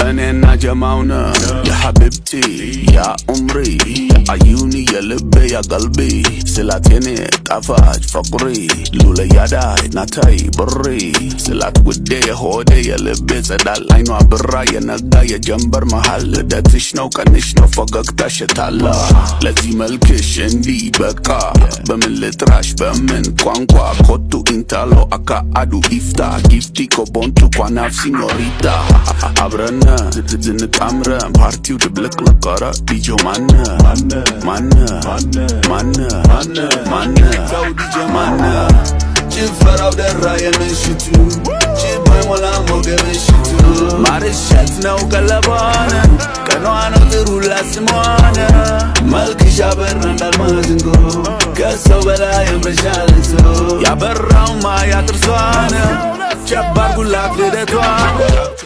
እኔና ጀማውነ يا حبيبتي يا عمري يا عيوني የልቤ يا قلبي ስላት የኔ ጣፋጭ ፍቅሪ ሉለያዳይ ናታይ ብሪ ስላት ውዴ የሆዴ የልቤ ጸዳል አይኗ ብራ የነጋ የጀንበር መሃል ልደትሽ ነው ቀንሽ ነው ፈገግታሽ የታላ ለዚህ መልክሽ እንዲህ በቃ በምን ልጥራሽ በምን ቋንቋ kottu intalo akka aduu ifta giiftii koo boontuu kwanaaf señorita አብረነ ዝንጥ አምረን ፓርቲው ድብልቅልቅ ኧረ ዲጄው ማነ ማነ ማነ ማነ ተው ዲጄ ማነ ጭፈራው ደራ የምሽቱ ጭባይ ሞላም ወገበሽቱ። ማርሸት ነው ቀለቧን ቀኗ ነው ጥሩላት ስሟን መልክሽ አበራ እንዳልማዝ እንቁ ከሰው በላይ ያምርሻል እሱ። ያበራውማ ያጥርሷን ቸብ አርጉላት ልደቷን።